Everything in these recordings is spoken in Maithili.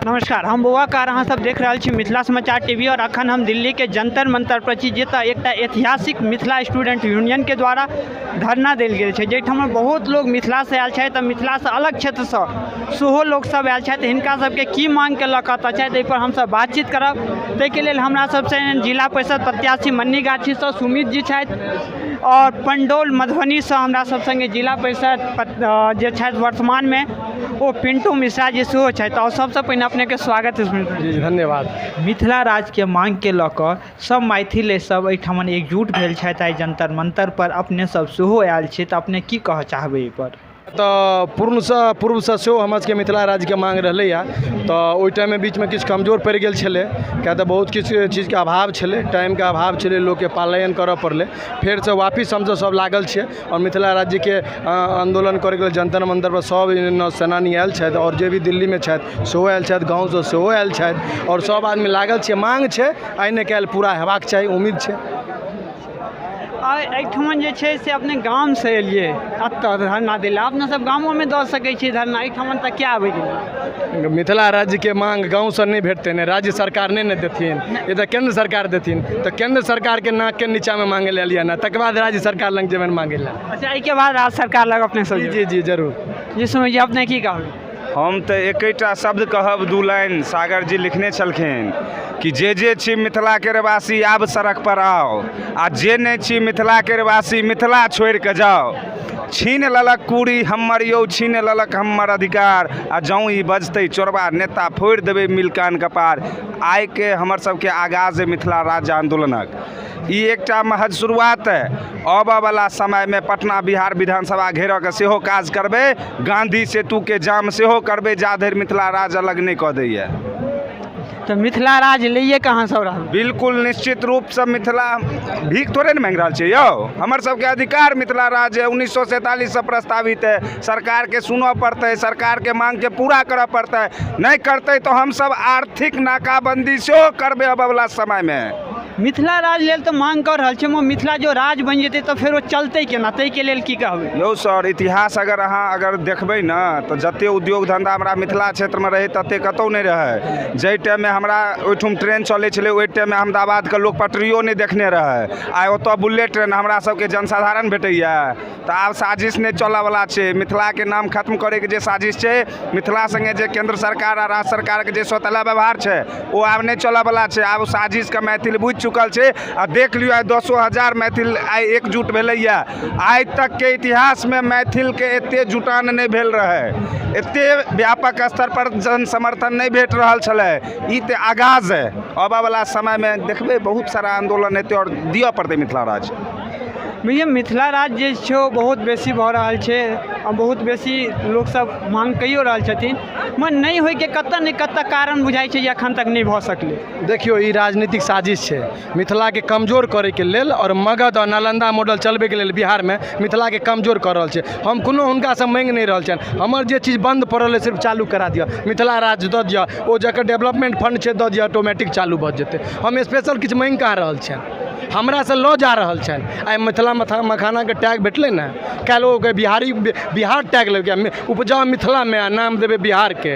नमस्कार, हम बौआ कार, अहाँ सब देख रहल छी मिथिला समाचार टीवी और अखन हम दिल्ली के जंतर मंतर पर छी, जतऽ एकटा ऐतिहासिक मिथिला स्टूडेंट यूनियन के द्वारा धरना देल गेल छै, जाहिठाम बहुत लोग मिथिला से आयल छथि आ मिथिला से अलग क्षेत्र से सेहो लोग सब आयल छथि। हिनका सबके की मांग के लऽ कऽ एतऽ छथि, एहि पर हमसब बातचीत करब। ताहिके लेल हमरा सबसे जिला परिषद प्रत्याशी मन्नीगाछी से सुमित जी छथि और पंडौल मधुबनी से हमरा सब संगे जिला परिषद जे छथि वर्तमान में ओ पिंटू मिश्रा जी सेहो छथि। और सबसे पहिने अपने के स्वागत है सुमित जी। धन्यवाद। मिथिला राज्यके मांगके लऽ कऽ सब मैथिल सब एहिठाम एकजुट भेल छथि आइ जंतर मंतर पर, अपने सब सेहो आयल छी, तऽ अपने की कहऽ चाहबै एहिपर? तऽ पूर्वसँ सेहो हमर सबके मिथिला राज्यके माँग रहलैए, तऽ ओहि टाइममे बीचमे किछु कमजोर पड़ि गेल छलै, किएक तऽ बहुत किछु चीजके अभाव छलै, टाइमके अभाव छलै, लोकके पलायन करऽ पड़लै। फेरसँ वापिस हमसब सब लागल छियै आओर मिथिला राज्यके आन्दोलन करैके लेल जन्तर मन्तरपर सब सेनानी आयल छथि आओर जे भी दिल्लीमे छथि सेहो आयल छथि, गाँवसँ सेहो आयल छथि आओर सब आदमी लागल छियै। माँग छै, आइ ने काल्हि पूरा हेबाक चाही, उम्मीद छै। एहिठमन जे छै से अपने गामसँ एलियै एतऽ धरना दै लए, अपना सब गामोमे दऽ सकै छियै धरना, एहिठमन तऽ किया आबै गेलियै? मिथिला राज्यके माँग गाँवसँ नहि भेटतै ने, राज्य सरकार नहि ने देथिन, ई तऽ केन्द्र सरकार देथिन, तऽ केन्द्र सरकारके नाकके नीचाँमे माँगै लए एलियै ने, तकर बाद राज्य सरकार लग जेबनि माँगै लए। अच्छा, एहिके बाद राज्य सरकार लग अपने सब? जी जी जी, जरूर। जी सुमित जी, अपने की कहबै? हम तऽ एकेटा शब्द कहब, दू लाइन सागर जी लिखने छलखिन कि जे जे छी मिथिलाके रहवासी आब सड़क पर आउ, आ जे नहि छी मिथिलाके रहवासी मिथिला छोड़िके जाउ। छीन लेलक कुरी हमर यौ, छीन लेलक हमर अधिकार, आ जौँ ई बजतै चोरबा नेता फोड़ि देबै मिलकान कपार। आइके हमर सबके आगाज अइ मिथिला राज्य आन्दोलनक, ई एकटा महज शुरुआत है। आबऽवला समयमे पटना बिहार विधानसभा घेरऽके सेहो काज करबै, गाँधी सेतुके जाम सेहो करबै, जा धरि मिथिला राज्य अलग नहि कऽ दैए। तऽ मिथिला राज्य लैए के अहाँ सब रहबै? बिल्कुल निश्चित रूपसँ। मिथिला भीख थोड़े ने मांगि रहल छै यौ, हमर सबके अधिकार मिथिला राज्य है, 1947सँ प्रस्तावित है। सरकारके सुनऽ पड़तै, सरकारके मांगके पूरा करऽ पड़तै, नहि करतै तऽ हमसब आर्थिक नाकाबंदी सेहो करबै अबऽवला समयमे। मिथिला राज्य लेल तऽ मांग कऽ रहल छै, मिथिला जो राज्य बनि जेतै तऽ फेर ओ चलतै केना, ताहिके लेल की कहबै? यौ सर, इतिहास अगर अहाँ अगर देखबै ने तऽ जते उद्योग धन्धा हमरा मिथिला क्षेत्रमे रहै तते कतहु नहि रहै। जाहि टाइममे हमरा ओहिठाम ट्रेन चलै छलै ओहि टाइममे अहमदाबादके लोक पटरियो नहि देखने रहै, आइ ओतऽ बुलेट ट्रेन हमरा सबके जनसाधारण भेटैए। तऽ आब साजिश नहि चलऽवला छै, मिथिलाके नाम खत्म करैके जे साजिश छै, मिथिला सङ्गे जे केन्द्र सरकार आ राज्य सरकारके जे सौतेला व्यवहार छै ओ आब नहि चलऽवला छै। आब ओ साजिशके मैथिल बुझि चुकल छै आ देख लियौ आइ दसो हजार मैथिल आइ एकजुट भेलैए। आइ तकके इतिहासमे मैथिलके एते जुटान नहि भेल रहै, एते व्यापक स्तर पर जन समर्थन नहि भेट रहल छलै। ई तऽ आगाज है, आबऽवला समयमे देखबै बहुत सारा आन्दोलन हेतै आओर दिअ पड़तै मिथिला राज्य। भैया, मिथिला राज्य जे छै ओ बहुत बेसी भऽ रहल छै आ बहुत बेसी लोकसब मांग कैयो रहल छथिन, मगर नहि होइके कतऽ ने कतऽ कारण बुझाइ छै जे एखन तक नहि भऽ सकलै? देखियौ, ई राजनीतिक साजिश छै मिथिलाके कमजोर करैके लेल आओर मगध आओर नालन्दा मॉडल चलबैके लेल बिहारमे मिथिलाके कमजोर कऽ रहल छै। हम कोनो हुनकासँ माँगि नहि रहल छियनि, हमर जे चीज बन्द पड़ल अइ सिर्फ चालू करा दिअ, मिथिला राज्य दऽ दिअ, ओ जकर डेवलपमेन्ट फण्ड छै दऽ दिअ, ऑटोमेटिक चालू भऽ जेतै। हम स्पेशल किछु माँगि कहाँ रहल छियनि, हमरासँ लऽ जा रहल छनि। आइ मिथिला मखानाके टैग भेटलै ने, काल्हि ओ बिहारी बिहार टैग लेलकै। उपजाउ मिथिलामे आ नाम देबै बिहारके,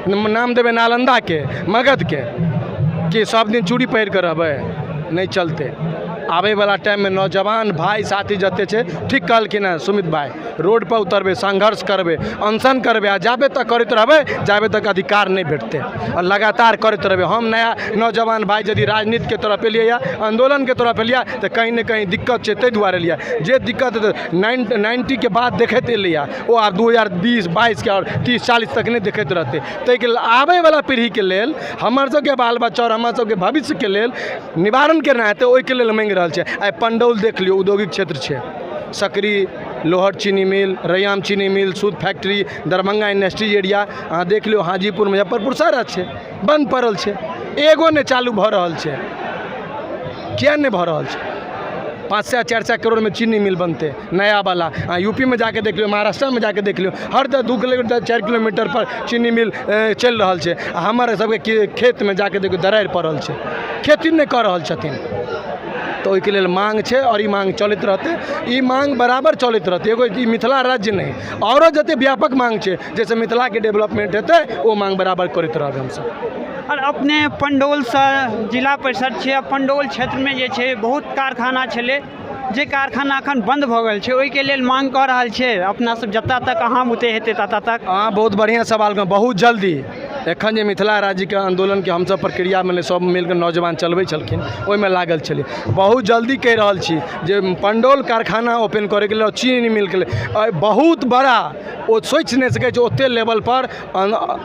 नाम देबै नालन्दाके, मगधके, कि सब दिन चूड़ी पहिर कऽ रहबै? नहि चलतै। आबैवला टाइममे नौजवान भाइ साथी जते छै, ठीक कहलखिन हेँ सुमित भाइ, रोडपर उतरबै, संघर्ष करबै, अनशन करबै आ जाबे तक करैत रहबै जाबे तक अधिकार नहि भेटतै आओर लगातार करैत रहबै। हम नया नौजवान भाइ यदि राजनीतिके तरफ एलियै यऽ, आन्दोलनके तरफ एलियै तऽ कहीं ने कहीं दिक्कत छै, ताहि दुआरे एलियै। जे दिक्कत नाइन्टीके बाद देखैत एलैए ओ आब 2020 22के आओर 30 40 तक नहि देखैत रहतै। ताहिके लेल आबैवला पीढ़ीके लेल, हमर सबके बाल बच्चा आओर हमर सबके भविष्यके लेल निवारण केना हेतै, ओहिके लेल माँगि रहल छै। आइ पंडौल देख लियौ, औद्योगिक क्षेत्र छै, सकरी, लोहट चीनी मिल, रैयाम चीनी मिल, सूत फैक्ट्री, दरभंगा इंडस्ट्रीज एरिया अहाँ देख लियौ, हाजीपुर, मुजफ्फरपुर सारा छै, बन्द पड़ल छै, एगो नहि चालू भऽ रहल छै। किया नहि भऽ रहल छै? 500 400 करोड़मे चीनी मिल बनतै नयावला। अहाँ यू पी मे जाके देख लियौ, महाराष्ट्रमे जाके देख लियौ, हर 2 किलोमीटर 4 किलोमीटर पर चीनी मिल चलि रहल छै आ हमर सबके खेतमे जाके देखियौ दरारि पड़ल छै, खेती नहि कऽ रहल छथिन। तऽ ओहिके लेल माँग छै आओर ई माँग चलैत रहतै। ई माँग बराबर चलैत रहतै। एगो ई मिथिला राज्य नहि, आओरो जतेक व्यापक माँग छै जाहिसँ मिथिलाके डेवलपमेंट हेतै, ओ माँग बराबर करैत रहबै हमसब। आओर अपने पंडौलसँ जिला परिषद छियै। पंडौल क्षेत्रमे जे छै बहुत कारखाना छलै, जे कारखाना एखन बन्द भऽ गेल छै, ओहिके लेल माँग कऽ रहल छियै अपना सब जतऽ तक अहाँ बुते हेतै ततऽ तक? अहाँ बहुत बढ़िआँ सवाल केलहुँ। बहुत जल्दी एखन जे मिथिला राज्यके आन्दोलनके हमसब प्रक्रियामे सब मिलके नौजवान चलबै छलखिन, ओहिमे लागल छलियै। बहुत जल्दी कहि रहल छी जे पंडौल कारखाना ओपन करैके लेल, चीनी मिलके लेल बहुत बड़ा, ओ सोचि नहि सकै छै ओतेक लेवलपर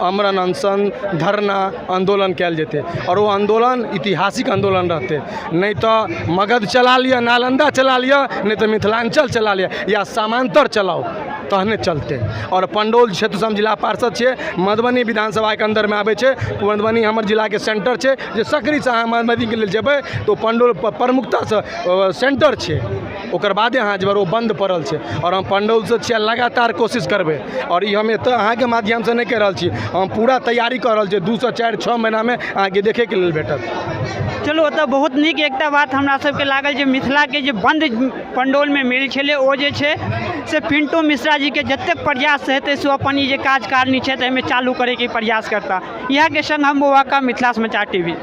आमरण अनशन, धरना, आन्दोलन कयल जेतै आओर ओ आन्दोलन ऐतिहासिक आन्दोलन रहतै। नहि तऽ मगध चला लिअ, नालन्दा चला लिअ, नहि तऽ मिथिलाञ्चल चला लिअ या समान्तर चलाउ, तहने चलतै। आओर पंडौल क्षेत्रसँ हम जिला पार्षद छियै, मधुबनी विधानसभाके अन्दरमे आबै छै। मधुबनी हमर जिलाके सेंटर छै, जे सकरीसँ अहाँ मधुबनीके लेल जेबै तऽ ओ पंडौल प्रमुखतासँ सेंटर छै, ओकर बादे अहाँ जेबै। ओ बन्द पड़ल छै आओर हम पंडौलसँ छियै, लगातार कोशिश करबै। आओर ई हम एतऽ अहाँके माध्यमसँ नहि कहि रहल छी, हम पूरा तैयारी कऽ रहल छी। 2 सँ 4, 6 महीनामे अहाँके देखैके लेल भेटत। चलू, ओतऽ बहुत नीक एकटा बात हमरा सबके लागल जे मिथिलाके जे बन्द पंडौलमे मिल छलै, ओ जे छै से पिंटू मिश्रा जीके जतेक प्रयास हेतै से ओ अपन ई जे कार्यकारिणी छै एहिमे चालू करैके प्रयास करता। इएहके संग हम बौआ का, मिथिला समाचार टीवी।